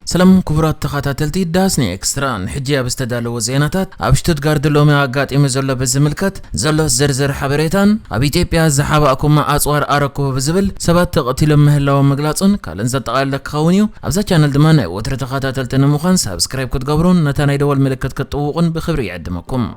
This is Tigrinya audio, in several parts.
ሰላም ክቡራት ተኸታተልቲ ዳስኒ ኤክስትራ፣ ንሕጂ ኣብ ዝተዳለወ ዜናታት፣ ኣብ ሽቱትጋርድ ሎሚ ኣጋጢሙ ዘሎ ብዝምልከት ዘሎ ዝርዝር ሓበሬታን ኣብ ኢትዮጵያ ዝሓባእኩማ ኣጽዋር ኣረክቡ ብዝብል ሰባት ተቐቲሎም ምህላዎም ምግላጹን ካልእን ዘጠቓለለ ክኸውን እዩ። ኣብዛ ቻነል ድማ ናይ ወትሪ ተኸታተልቲ ንምዃን ሳብስክራይብ ክትገብሩን ነታ ናይ ደወል ምልክት ክትጥውቑን ብኽብሪ ይዕድመኩም።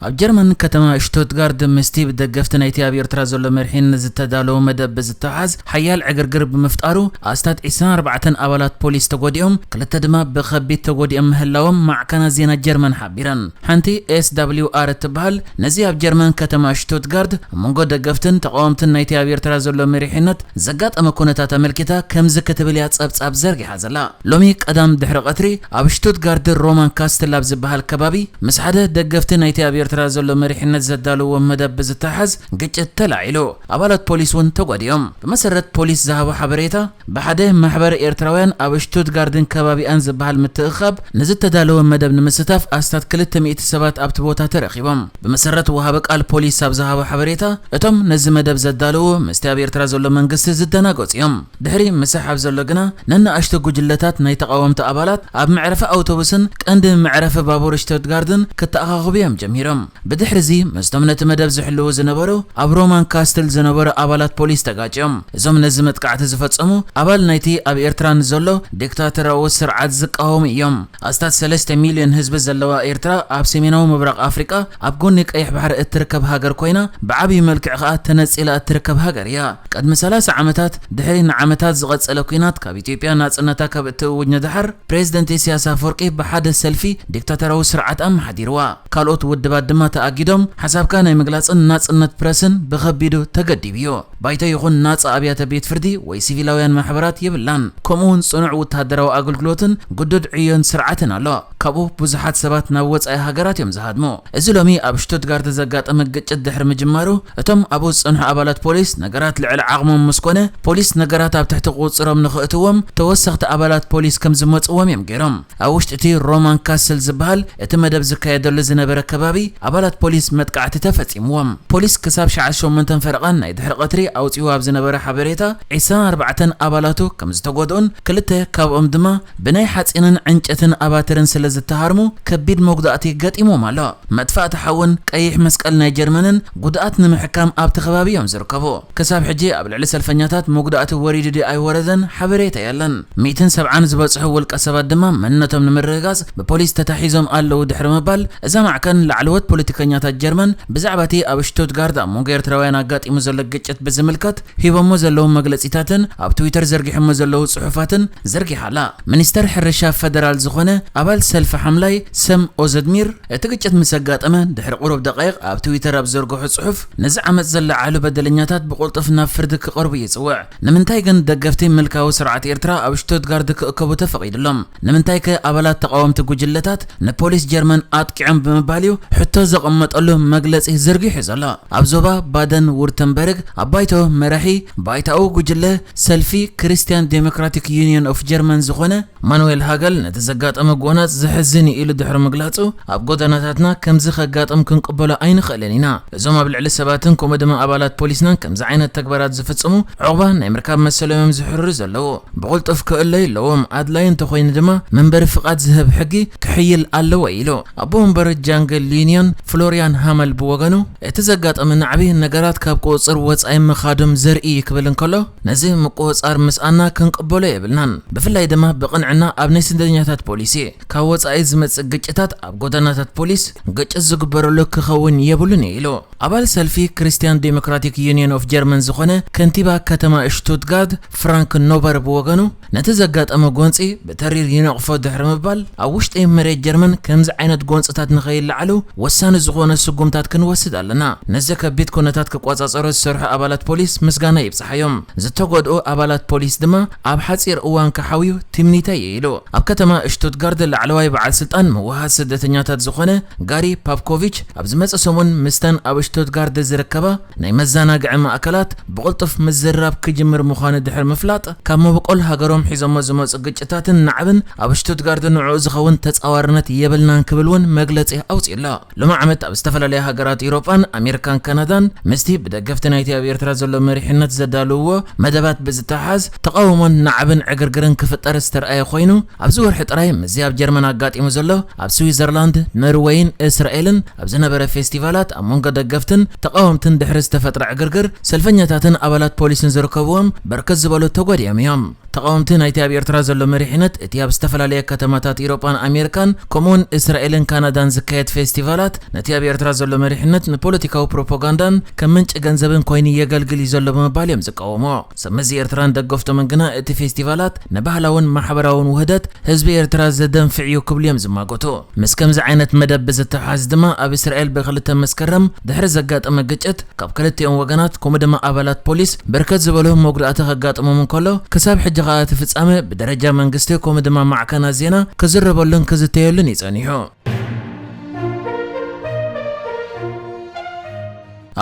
ኣብ ጀርመን ከተማ ሽቱትጋርድ ምስቲ ብደገፍቲ ናይቲ ኣብ ኤርትራ ዘሎ መሪሕነት ዝተዳለወ መደብ ብዝተሓዝ ሓያል ዕግርግር ብምፍጣሩ ኣስታት ዕስራን ኣርባዕተን ኣባላት ፖሊስ ተጎዲኦም፣ ክልተ ድማ ብኸቢድ ተጎዲኦም ምህላዎም ማዕከናት ዜና ጀርመን ሓቢረን። ሓንቲ ኤስ ደብሊው ኣር እትበሃል ነዚ ኣብ ጀርመን ከተማ ሽቱትጋርድ ኣብ መንጎ ደገፍትን ተቃወምትን ናይቲ ኣብ ኤርትራ ዘሎ መሪሕነት ዘጋጠመ ኩነታት ኣመልኪታ ከምዚ ክትብል እያ ጸብጻብ ዘርጊሓ ዘላ። ሎሚ ቀዳም ድሕሪ ቀትሪ ኣብ ሽቱትጋርድ ሮማን ካስትል ኣብ ዝበሃል ከባቢ ምስ ሓደ ደገፍቲ ናይቲ ኣብ ኤርትራ ዘሎ መሪሕነት ዘዳለዎ መደብ ብዝተሓዝ ግጭት ተላዒሉ። ኣባላት ፖሊስ እውን ተጓዲኦም። ብመሰረት ፖሊስ ዝሃቦ ሓበሬታ፣ ብሓደ ማሕበር ኤርትራውያን ኣብ ሽቱትጋርድን ከባቢኣን ዝበሃል ምትእኽኻብ ንዝተዳለወ መደብ ንምስታፍ ኣስታት ክልተ ሚእቲ ሰባት ኣብቲ ቦታ ተረኺቦም። ብመሰረት ወሃቢ ቃል ፖሊስ ኣብ ዝሃቦ ሓበሬታ፣ እቶም ነዚ መደብ ዘዳለዉ ምስቲ ኣብ ኤርትራ ዘሎ መንግስቲ ዝደናገጹ እዮም። ድሕሪ ምስሓብ ዘሎ ግና ነንኣሽቱ ጉጅለታት ናይ ተቓወምቲ ኣባላት ኣብ መዕረፊ ኣውቶቡስን ቀንዲ መዕረፊ ባቡር ሽቱትጋርድን ክተኣኻኸቡ እዮም ጀሚሮም። ብድሕሪ እዚ ምስቶም ነቲ መደብ ዝሕልዉ ዝነበሩ ኣብ ሮማን ካስትል ዝነበሩ ኣባላት ፖሊስ ተጋጭዮም። እዞም ነዚ መጥቃዕቲ ዝፈጸሙ ኣባል ናይቲ ኣብ ኤርትራ ንዘሎ ዲክታቶራዊ ስርዓት ዝቃወሙ እዮም። ኣስታት ሰለስተ ሚልዮን ህዝቢ ዘለዋ ኤርትራ ኣብ ሰሜናዊ ምብራቕ ኣፍሪቃ ኣብ ጎኒ ቀይሕ ባሕሪ እትርከብ ሃገር ኮይና፣ ብዓብዪ መልክዕ ከኣ ተነጺላ እትርከብ ሃገር እያ። ቅድሚ ሰላሳ ዓመታት ድሕሪ ንዓመታት ዝቐጸለ ኲናት ካብ ኢትዮጵያ ናጽነታ ካብ እትእውጅ ንደሓር፣ ፕሬዝደንት ኢሳያስ ኣፈወርቂ ብሓደ ሰልፊ ዲክታቶራዊ ስርዓት ኣመሓዲርዋ። ካልኦት ውድባት ድማ ተኣጊዶም፣ ሓሳብካ ናይ ምግላጽን ናጽነት ፕረስን ብኸቢዱ ተገዲቡ እዩ። ባይቶ ይኹን ናጻ ኣብያተ ቤት ፍርዲ ወይ ሲቪላውያን ማሕበራት የብላን። ከምኡ እውን ጽኑዕ ወተሃደራዊ ኣገልግሎትን ግዱድ ዕዮን ስርዓትን ኣሎ። ካብኡ ብዙሓት ሰባት ናብ ወጻኢ ሃገራት እዮም ዝሃድሙ። እዚ ሎሚ ኣብ ሽቱትጋርት ዘጋጠመ ግጭት ድሕሪ ምጅማሩ፣ እቶም ኣብኡ ዝጸንሑ ኣባላት ፖሊስ ነገራት ልዕሊ ዓቕሞም ምስ ኮነ፣ ፖሊስ ነገራት ኣብ ትሕቲ ቁጽሮም ንኽእትዎም ተወሰኽቲ ኣባላት ፖሊስ ከም ዝመጽዎም እዮም ገይሮም። ኣብ ውሽጢ እቲ ሮማን ካስል ዝበሃል እቲ መደብ ዝካየደሉ ዝነበረ ከባቢ ኣባላት ፖሊስ መጥቃዕቲ ተፈጺምዎም። ፖሊስ ክሳብ ሸዓት ሸሞንተን ፈረቓን ናይ ድሕሪ ቀትሪ ኣውጺኡ ኣብ ዝነበረ ሓበሬታ፣ ዕስራን ኣርባዕተን ኣባላቱ ከም ዝተጎድኡን ክልተ ካብኦም ድማ ብናይ ሓጺንን ዕንጨትን ኣባትርን ስለ ዝተሃርሙ ከቢድ መጉዳእቲ ገጢሞም ኣሎ። መጥፋእቲ ሓውን ቀይሕ መስቀል ናይ ጀርመንን ጉድኣት ንምሕካም ኣብቲ ከባቢ እዮም ዝርከቡ። ክሳብ ሕጂ ኣብ ልዕሊ ሰልፈኛታት መጉዳእቲ ወሪዱ ድዩ ኣይወረደን ሓበሬታ የለን። ሚእትን ሰብዓን ዝበጽሑ ውልቀ ሰባት ድማ መንነቶም ንምርግጋጽ ብፖሊስ ተታሒዞም ኣለዉ ድሕሪ ምባል፣ እዛ ማዕከን ላዕለዎት ፖለቲከኛታት ጀርመን ብዛዕባ እቲ ኣብ ሽቱትጋርት ኣብ መንጎ ኤርትራውያን ኣጋጢሙ ዘሎ ግጭት ብዝምልከት ሂቦሞ ዘለዉ መግለጺታትን ኣብ ትዊተር ዘርጊሖሞ ዘለዉ ጽሑፋትን ዘርጊሓ ኣላ። ሚኒስተር ሕርሻ ፈደራል ዝኾነ ኣባል ሰልፊ ሓምላይ ሰም ኦዘድሚር፣ እቲ ግጭት ምስ ኣጋጠመ ድሕሪ ቁሩብ ደቃይቕ ኣብ ትዊተር ኣብ ዘርግሖ ጽሑፍ፣ ነዚ ዓመጽ ዘለዓሉ በደለኛታት ብቕልጡፍ ናብ ፍርዲ ክቐርቡ ይጽውዕ። ንምንታይ ግን ደገፍቲ ምልካዊ ስርዓት ኤርትራ ኣብ ሽቱትጋርድ ክእከቡ ተፈቒድሎም? ንምንታይከ ኣባላት ተቓወምቲ ጉጅለታት ንፖሊስ ጀርመን ኣጥቂዖም ብምባል እዩ ሕቶ ዘቐመጠሉ መግለጺ ዘርጊሑ ዘሎ። ኣብ ዞባ ባደን ውርተንበርግ ኣብ ባይቶ መራሒ ባይታኡ ጉጅለ ሰልፊ ክርስቲያን ዴሞክራቲክ ዩኒየን ኦፍ ጀርመን ዝኾነ ማኑኤል ሃገል ነቲ ዘጋጠመ ጎናጽ ዘሕዝን እዩ ኢሉ ድሕሪ ምግላጹ፣ ኣብ ጎደናታትና ከምዚ ከጋጥም ክንቅበሎ ኣይንኽእልን ኢና። እዞም ኣብ ልዕሊ ሰባትን ከምኡ ድማ ኣባላት ፖሊስናን ከምዚ ዓይነት ተግባራት ዝፍጽሙ ዕቑባ ናይ ምርካብ መሰሎም እዮም ዝሕርሩ ዘለዉ። ብቕልጡፍ ክእለዩ ኣለዎም። ኣድላዪ እንተኾይኑ ድማ መንበሪ ፍቓድ ዝህብ ሕጊ ክሕይል ኣለዎ ኢሉ። ኣቦ ወንበር ጃንግል ዩኒዮን ፍሎሪያን ሃመል ብወገኑ፣ እቲ ዘጋጠመ ናዕቢ ነገራት ካብ ቁጽጽር ወጻኢ ምኻዶም ዘርኢ እዩ ክብል እንከሎ፣ ነዚ ምቁጽጻር ምስኣና ክንቅበሎ የብልናን። ብፍላይ ድማ ብቕንዕና ኣብ ናይ ስደተኛታት ፖሊሲ፣ ካብ ወጻኢ ዝመጽእ ግጭታት ኣብ ጎደናታት ፖሊስ ግጭት ዝግበረሉ ክኸውን የብሉን እዩ ኢሉ። ኣባል ሰልፊ ክርስቲያን ዴሞክራቲክ ዩኒየን ኦፍ ጀርመን ዝኾነ ከንቲባ ከተማ ሽቱትጋርት ፍራንክ ኖበር ብወገኑ፣ ነቲ ዘጋጠመ ጎንጺ ብተሪር ይነቕፎ ድሕሪ ምባል፣ ኣብ ውሽጢ መሬት ጀርመን ከምዚ ዓይነት ጎንጽታት ንኸይለዓሉ ወሳኒ ዝኾነ ስጉምታት ክንወስድ ኣለና። ነዚ ከቢድ ኩነታት ክቆጻጸሩ ዝሰርሑ ኣባላት ፖሊስ ምስጋና ይብጽሓዮም። ዝተጎድኡ ኣባላት ፖሊስ ድማ ኣብ ሓጺር እዋን ክሓውዩ ትምኒተይ እዩ ኢሉ። ኣብ ከተማ ሽቱትጋርድ ላዕለዋይ በዓል ስልጣን ምውሃድ ስደተኛታት ዝኾነ ጋሪ ፓፕኮቪች፣ ኣብ ዝመጽእ ሰሙን ምስተን ኣብ ሽቱትጋርድ ዝርከባ ናይ መዘናግዒ ማእከላት ብቕልጡፍ ምዝራብ ክጅምር ምዃኑ ድሕሪ ምፍላጥ፣ ካብ መበቆል ሃገሮም ሒዞሞ ዝመጹ ግጭታትን ናዕብን ኣብ ሽቱትጋርድ ንዕኡ ዝኸውን ተጻዋርነት የብልናን ክብል እውን መግለጺ ኣውጺኡ ኣሎ። ቅድሚ ዓመት ኣብ ዝተፈላለያ ሃገራት ኤውሮጳን ኣሜሪካን ካናዳን ምስቲ ብደገፍቲ ናይቲ ኣብ ኤርትራ ዘሎ መሪሕነት ዘዳለውዎ መደባት ብዝተሓዝ ተቓውሞን ናዕብን ዕግርግርን ክፍጠር ዝተርኣየ ኮይኑ፣ ኣብዚ ወርሒ ጥራይ ምስዚ ኣብ ጀርመን ኣጋጢሙ ዘሎ ኣብ ስዊዘርላንድ፣ ኖርወይን እስራኤልን ኣብ ዝነበረ ፌስቲቫላት ኣብ መንጎ ደገፍትን ተቓወምትን ድሕሪ ዝተፈጥረ ዕግርግር ሰልፈኛታትን ኣባላት ፖሊስን ዝርከብዎም ብርክት ዝበሉ ተጎዲኦም እዮም። ተቓወምቲ ናይቲ ኣብ ኤርትራ ዘሎ መሪሕነት እቲ ኣብ ዝተፈላለየ ከተማታት ኤውሮጳን ኣሜሪካን ከምኡውን እስራኤልን ካናዳን ዝካየድ ፌስቲቫላት ነቲ ኣብ ኤርትራ ዘሎ መሪሕነት ንፖለቲካዊ ፕሮፓጋንዳን ከም ምንጪ ገንዘብን ኮይኑ የገልግል እዩ ዘሎ ብምባል እዮም ዝቃወሞ። ሰብ መዚ ኤርትራን ደገፍቶምን ግና እቲ ፌስቲቫላት ንባህላውን ማሕበራውን ውህደት ህዝቢ ኤርትራ ዘደንፍዕ እዩ ክብሉ እዮም ዝማጎቱ። ምስ ከምዚ ዓይነት መደብ ብዝተሓዝ ድማ ኣብ እስራኤል ብክልተ መስከረም ድሕሪ ዘጋጠመ ግጭት ካብ ክልቲኦም ወገናት ከምኡ ድማ ኣባላት ፖሊስ ብርክት ዝበሉ መጉዳእቲ ከጋጥሞም እንከሎ ክሳብ ሕጂ ከኣ እቲ ፍጻመ ብደረጃ መንግስቲ ከምኡ ድማ ማዕከናት ዜና ክዝረበሉን ክዝተየሉን እዩ ጸኒሑ።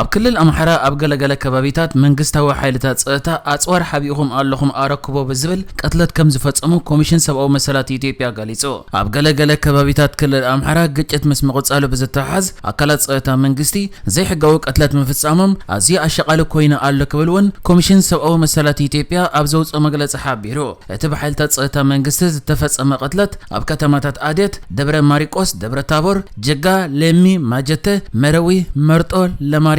ኣብ ክልል ኣምሓራ ኣብ ገለገለ ከባቢታት መንግስታዊ ሓይልታት ጸጥታ ኣጽዋር ሓቢእኹም ኣለኹም ኣረክቦ ብዝብል ቅትለት ከም ዝፈጸሙ ኮሚሽን ሰብኣዊ መሰላት ኢትዮጵያ ገሊጹ። ኣብ ገለገለ ከባቢታት ክልል ኣምሓራ ግጭት ምስ ምቕጻሉ ብዝተሓዝ ኣካላት ጸጥታ መንግስቲ ዘይሕጋዊ ቅትለት ምፍጻሞም ኣዝዩ ኣሻቓሊ ኮይኑ ኣሎ ክብል እውን ኮሚሽን ሰብኣዊ መሰላት ኢትዮጵያ ኣብ ዘውጽኦ መግለጺ ሓቢሩ። እቲ ብሓይልታት ጸጥታ መንግስቲ ዝተፈጸመ ቅትለት ኣብ ከተማታት ኣዴት፣ ደብረ ማሪቆስ፣ ደብረ ታቦር፣ ጅጋ፣ ለሚ፣ ማጀተ፣ መረዊ፣ መርጦ ለማርያምን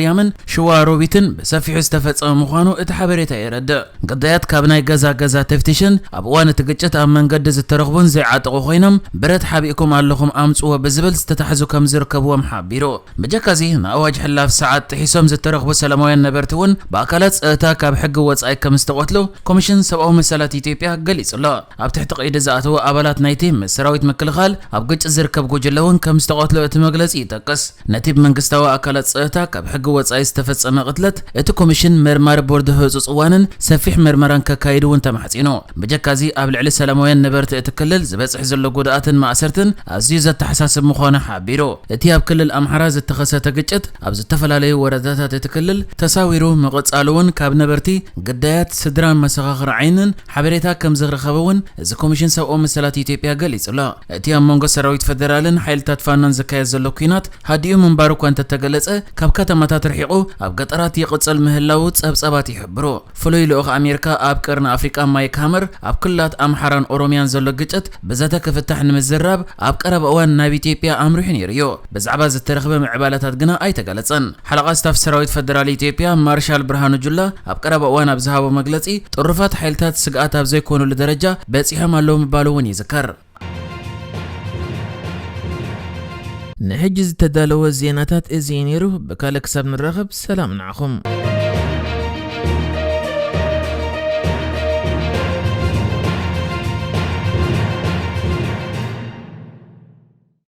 ሽዋ ሮቢትን ብሰፊሑ ዝተፈጸመ ምዃኑ እቲ ሓበሬታ የረድእ። ግዳያት ካብ ናይ ገዛ ገዛ ተፍቲሽን ኣብ እዋን እቲ ግጭት ኣብ መንገዲ ዝተረኽቡን ዘይዓጠቑ ኮይኖም ብረት ሓቢእኩም ኣለኹም ኣምጽዎ ብዝብል ዝተታሕዙ ከም ዝርከብዎም ሓቢሩ። ብጀካዚ ንኣዋጅ ሕላፍ ሰዓት ጥሒሶም ዝተረኽቡ ሰላማውያን ነበርቲ እውን ብኣካላት ጸጥታ ካብ ሕጊ ወጻኢ ከም ዝተቐትሉ ኮሚሽን ሰብኣዊ መሰላት ኢትዮጵያ ገሊጹ ኣሎ። ኣብ ትሕቲ ቀይዲ ዝኣተዉ ኣባላት ናይቲ ምስ ሰራዊት ምክልኻል ኣብ ግጭት ዝርከብ ጉጅለ እውን ከም ዝተቐትሉ እቲ መግለጺ ይጠቅስ። ነቲ ብመንግስታዊ ኣካላት ጸጥታ ካብ ሕጊ ወጻኢ ዝተፈጸመ ቅትለት እቲ ኮሚሽን መርማሪ ቦርድ ህጹጽ እዋንን ሰፊሕ መርመራን ከካይድ እውን ተማሕጺኑ። ብጀካዚ ኣብ ልዕሊ ሰላማውያን ነበርቲ እቲ ክልል ዝበጽሕ ዘሎ ጉድኣትን ማእሰርትን ኣዝዩ ዘተሓሳስብ ምዃኑ ሓቢሩ። እቲ ኣብ ክልል ኣምሓራ ዝተኸሰተ ግጭት ኣብ ዝተፈላለዩ ወረዳታት እቲ ክልል ተሳዊሩ ምቕጻሉ እውን ካብ ነበርቲ፣ ግዳያት፣ ስድራን መሰኻኽር ዓይንን ሓበሬታ ከም ዝረኸበ እውን እዚ ኮሚሽን ሰብኣዊ መሰላት ኢትዮጵያ ገሊጹ ኣሎ። እቲ ኣብ መንጎ ሰራዊት ፈደራልን ሓይልታት ፋኖን ዝካየድ ዘሎ ኲናት ሃዲኡ ምንባሩ እኳ እንተተገለጸ፣ ካብ ከተማታት ርሒቑ ኣብ ገጠራት ይቕጽል ምህላዉ ጸብጻባት ይሕብሩ። ፍሉይ ልኡኽ ኣሜሪካ ኣብ ቀርኒ ኣፍሪቃ ማይክ ሃመር ኣብ ክልላት ኣምሓራን ኦሮሚያን ዘሎ ግጭት ብዘተ ክፍታሕ ንምዝራብ ኣብ ቀረባ እዋን ናብ ኢትዮጵያ ኣምሪሑ ነይሩ እዩ። ብዛዕባ ዝተረኽበ ምዕባለታት ግና ኣይተገለጸን። ሓለቓ ስታፍ ሰራዊት ፈደራል ኢትዮጵያ ማርሻል ብርሃኑ ጁላ ኣብ ቀረባ እዋን ኣብ ዝሃቦ መግለጺ ጥሩፋት ሓይልታት ስግኣት ኣብ ዘይኮኑሉ ደረጃ በጺሖም ኣለዉ ምባሉ እውን ይዝከር። ንሕጂ ዝተዳለወ ዜናታት እዚ እዩ ነይሩ። ብካልእ ክሳብ ንራኸብ ሰላም ንዓኹም።